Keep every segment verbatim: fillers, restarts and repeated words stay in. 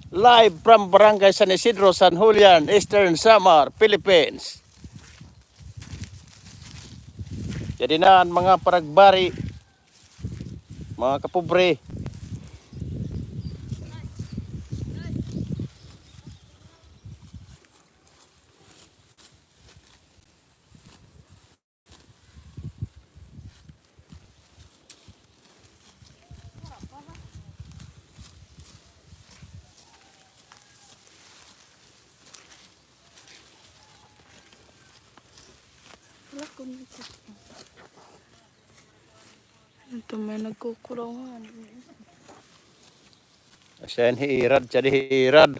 Live from Barangay San Isidro, San Julian, Eastern Samar, Philippines. Yadi na an mga paragbari, mga kapobre. Wala ko na cellphone. Ito may nagkukulungan. Siya yan, hiirad, siya di hiirad.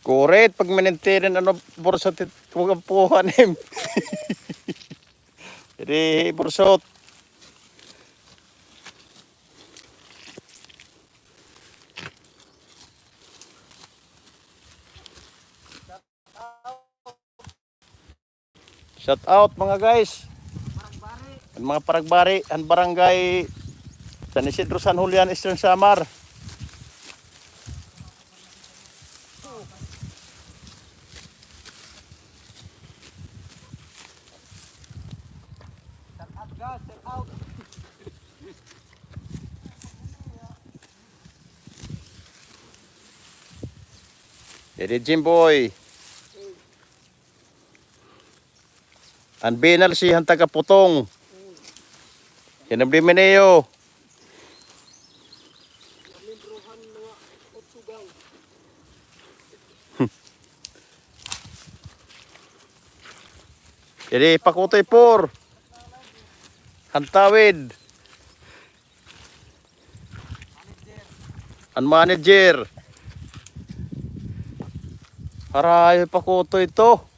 Kurit, pag minintinin, ano, bursa tit-, huwag ang puhan, em. Jadi, bursot. Shout out, mga guys. An mga paragbari, an barangay San Isidro, San Julian, Eastern Samar. Dede Jimboy. An binal siya han taga Putong. Hinabli mi niyo. Dede Pakutoy four. Han tawid. An manager. Aray, Pakutoy ito.